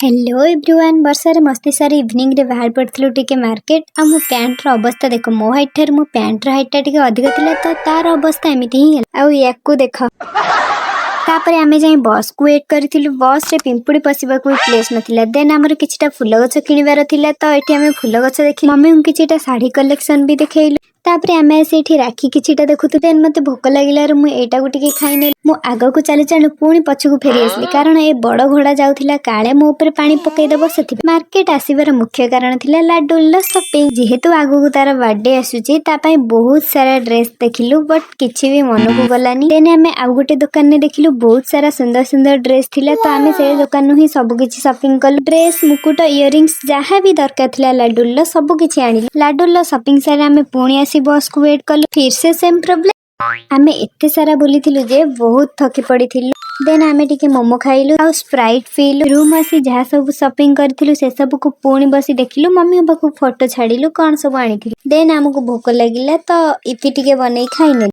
Hello everyone, ବର୍ଷାରେ ମସ୍ତି ସାରି ଇଭିନିଂରେ ବାହାରି ପଡ଼ିଥିଲୁ ଟିକେ ମାର୍କେଟ। ଆଉ ମୋ ପ୍ୟାଣ୍ଟର ଅବସ୍ଥା ଦେଖ। ମୋ ହାଇଟ୍ ଠାରୁ ମୋ ପ୍ୟାଣ୍ଟର ହାଇଟ୍ଟା ଟିକେ ଅଧିକ ଥିଲା, ତ ତାର ଅବସ୍ଥା ଏମିତି ହିଁ ହେଲା। ଆଉ ୟାକୁ ଦେଖ। ତାପରେ ଆମେ ଯାଇ ବସ୍କୁ ୱେଟ୍ କରିଥିଲୁ। ବସ୍ରେ ପିମ୍ପୁଡ଼ି ପଶିବାକୁ ବି ପ୍ଲେସ୍ ନଥିଲା। ଦେନ୍ ଆମର କିଛିଟା ଫୁଲ ଗଛ କିଣିବାର ଥିଲା, ତ ଏଠି ଆମେ ଫୁଲ ଗଛ ଦେଖି ମମିଙ୍କୁ କିଛିଟା ଶାଢ଼ୀ କଲେକ୍ସନ ବି ଦେଖେଇଲୁ। ତାପରେ ଆମେ ଆସି ଏଠି ରାକ୍ଷୀ କିଛିଟା ଦେଖୁଥିଲୁ। ଦେନ୍ ମତେ ଭୋକ ଲାଗିଲାରୁ ମୁଁ ଏଇଟାକୁ ଟିକେ ଖାଇନେଲି। ମୁଁ ଆଗକୁ ଚାଲୁ ଚାଲୁ ପୁଣି ପଛକୁ ଫେରି ଆସିଲି, କାରଣ ଏ ବଡ଼ ଘୋଡ଼ା ଯାଉଥିଲା, କାଳେ ମୋ ଉପରେ ପାଣି ପକେଇଦବ ସେଥିପାଇଁ। ମାର୍କେଟ ଆସିବାର ମୁଖ୍ୟ କାରଣ ଥିଲା ଲାଡୁଲର ସପିଂ। ଯେହେତୁ ଆଗକୁ ତାର ବାର୍ଥଡେ ଆସୁଛି, ତା ପାଇଁ ବହୁତ ସାରା ଡ୍ରେସ୍ ଦେଖିଲୁ, ବଟ୍ କିଛି ବି ମନକୁ ଗଲାନି। ଦେନ୍ ଆମେ ଆଉ ଗୋଟେ ଦୋକାନରେ ଦେଖିଲୁ, ବହୁତ ସାରା ସୁନ୍ଦର ସୁନ୍ଦର ଡ୍ରେସ୍ ଥିଲା, ତ ଆମେ ସେ ଦୋକାନରୁ ହିଁ ସବୁ କିଛି ସପିଂ କଲୁ। ଡ୍ରେସ୍, ମୁକୁଟ, ଇୟରିଙ୍ଗସ୍, ଯାହା ବି ଦରକାର ଥିଲା ଲାଡୁଲର, ସବୁ କିଛି ଆଣିଲୁ। ଲାଡୁଲର ସପିଂ ସାରି ଆମେ ପୁଣି ଆସି ବସ୍କୁ ୱେଟ୍ କଲୁ। ଫିର୍ ସେ ସେମ୍ ପ୍ରୋବ୍ଲେମ୍। ଆମେ ଏତେ ସାରା ବୁଲିଥିଲୁ ଯେ ବହୁତ ଥକି ପଡ଼ିଥିଲୁ। ଦେନ୍ ଆମେ ଟିକେ ମୋମୋ ଖାଇଲୁ ଆଉ ସ୍ପ୍ରାଇଟ୍ ପିଇଲୁ। ରୁମ୍ ଆସି ଯାହା ସବୁ ସପିଂ କରିଥିଲୁ, ସେସବୁକୁ ପୁଣି ବସି ଦେଖିଲୁ। ମମିଙ୍କ ପାଖକୁ ଫଟୋ ଛାଡ଼ିଲୁ, କ'ଣ ସବୁ ଆଣିଥିଲୁ। ଦେନ୍ ଆମକୁ ଭୋକ ଲାଗିଲା, ତ ଇପି ଟିକେ ବନେଇ ଖାଇନେଲୁ।